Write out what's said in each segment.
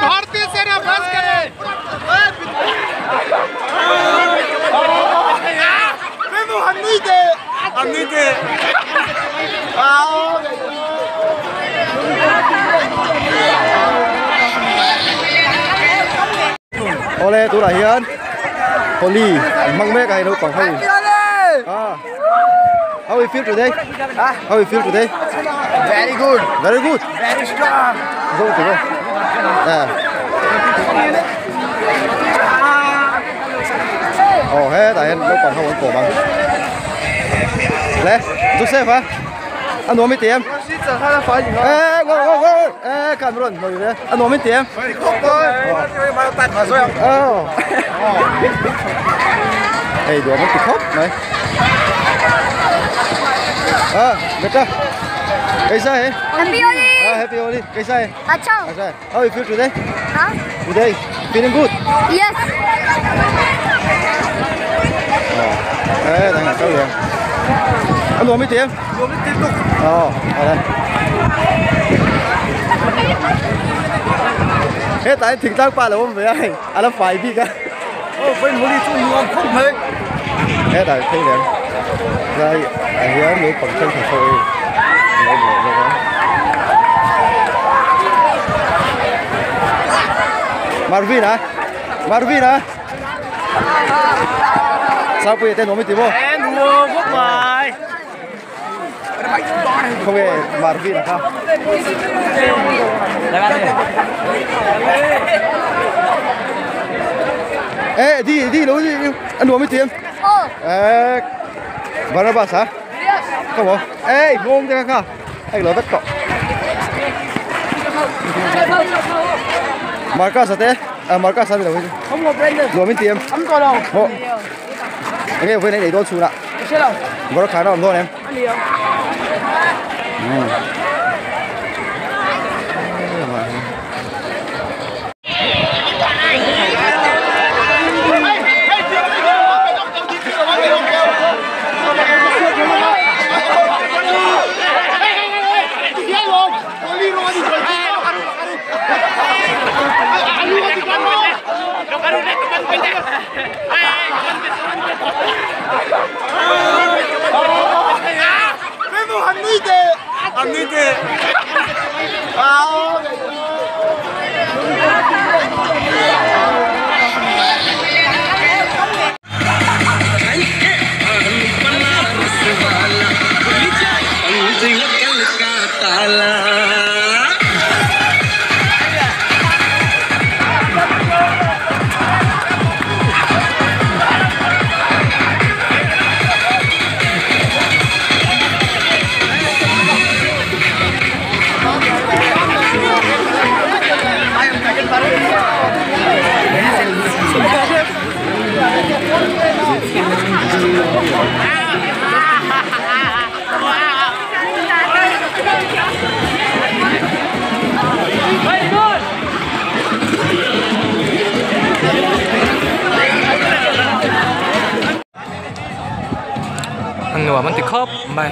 Bharatiya Sena बस करो Ole tunah hian Holi an hmang mek a hei naupang ho ah how you feel today how you feel today very good very good very strong zo ti maw ah aw hetah hian naupang ho an kawm ang le Joseph a a nuam i ti em e kan rawn hnawi ve a nuam i ti em hei nuam an ti khawp mai a beta kaisa hai Happy Holi! Ah, happy Holi. Kaisa hai? Acha. Kaisa hai? How you feel today? Huh? Today, feeling good? Yes. Ê, đang là cháu liền. Anh uống mấy tiếng? Uống mấy tiếng tục. Ờ, ở đây. Hết tại thỉnh thoảng pa là ôm về ai, à nó phải bị cả. Ô, bên Holi chung nuam khawp mai. Hetah phei leh lai ah hian naupang thenkhat ho hi an lo buai bawk a. Marvin a Marvin a Sangpuia te nuam i ti maw? E nuam khawp mai. Khawnge Marvin a kha. E di di lo di a nuam i ti em? E Barnabas a ka maw ei nghawng te kha kha a ilo vek tawh Marcus a te ah Marcus a ni lo hi nuam in ti em? Maw enge vawiin a inei dawn chhunah Barakhan a awm dawn em? An nuam an ti khawp mai.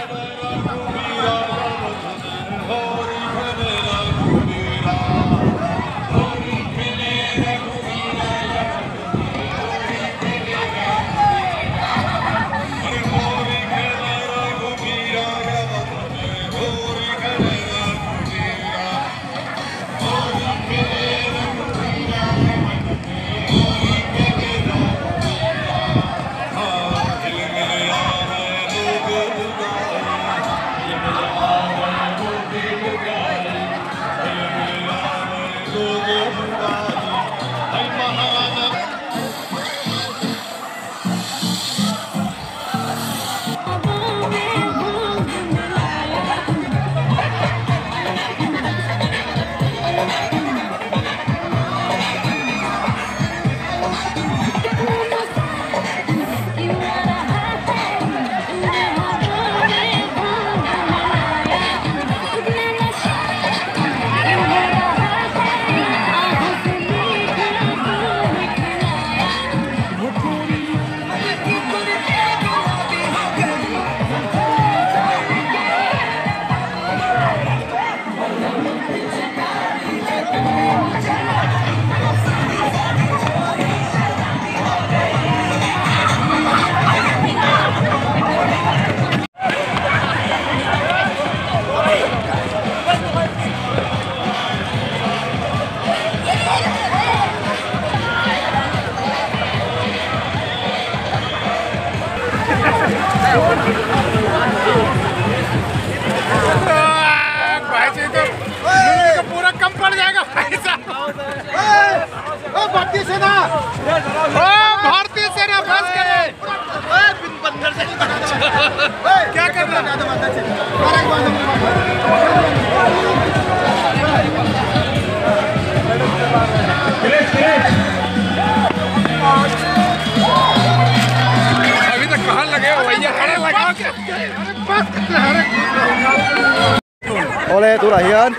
Awle tunah hian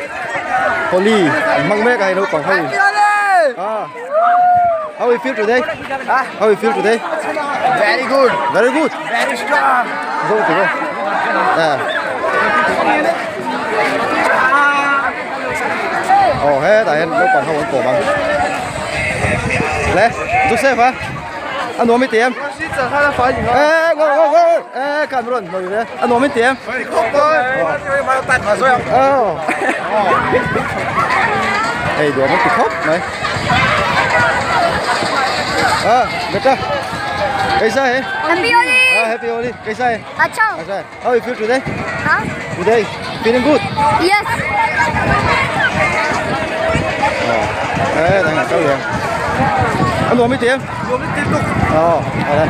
Holi an hmang mek a hei naupang ho ah how you feel today how you feel today very good very good very strong zo ti maw ah aw hetah hian naupang ho an kawm ang le Joseph a a nuam i ti em ê kan rawn hnawi ve a nuam i ti em hei nuam an ti khawp mai a beta kaisa he Happy Holi! Ah, happy Holi. Kaisa hai? Acha. Acha. How you feel today? Huh? Today, feeling good? Yes. Ê, đang là sao vậy? Anh nuam i ti em? Nuam i ti tuk. Ờ, ở đây.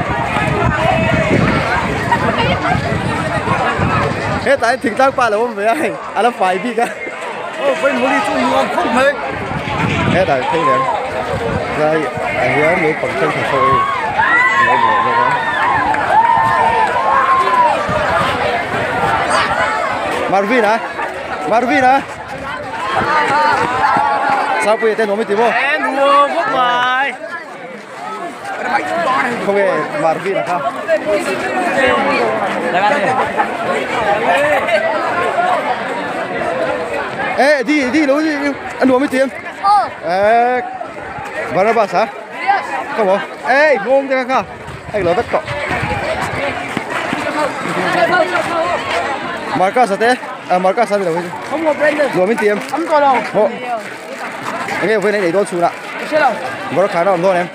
Hetah hian thingtlang pa lo awm ve a hei, a la fai bik a. Aw vawiin Holi chu nuam khawp mai. Hetah phei leh ang tlai ah hian naupang thenkhat ho hi an lo buai bawk a. Marvin a Marvin a Sangpuia te nuam i ti maw? E nuam khawp mai. Khawnge Marvin a kha. E di di lo di a nuam i ti em? E Barnabas a ka maw ei nghawng te kha kha a ilo vek tawh. Marcus a te ah Marcus a ni lo hi chu nuam in ti em? Maw enge vawiin a inei dawn chhunah. Bawrh khana awm dawn em?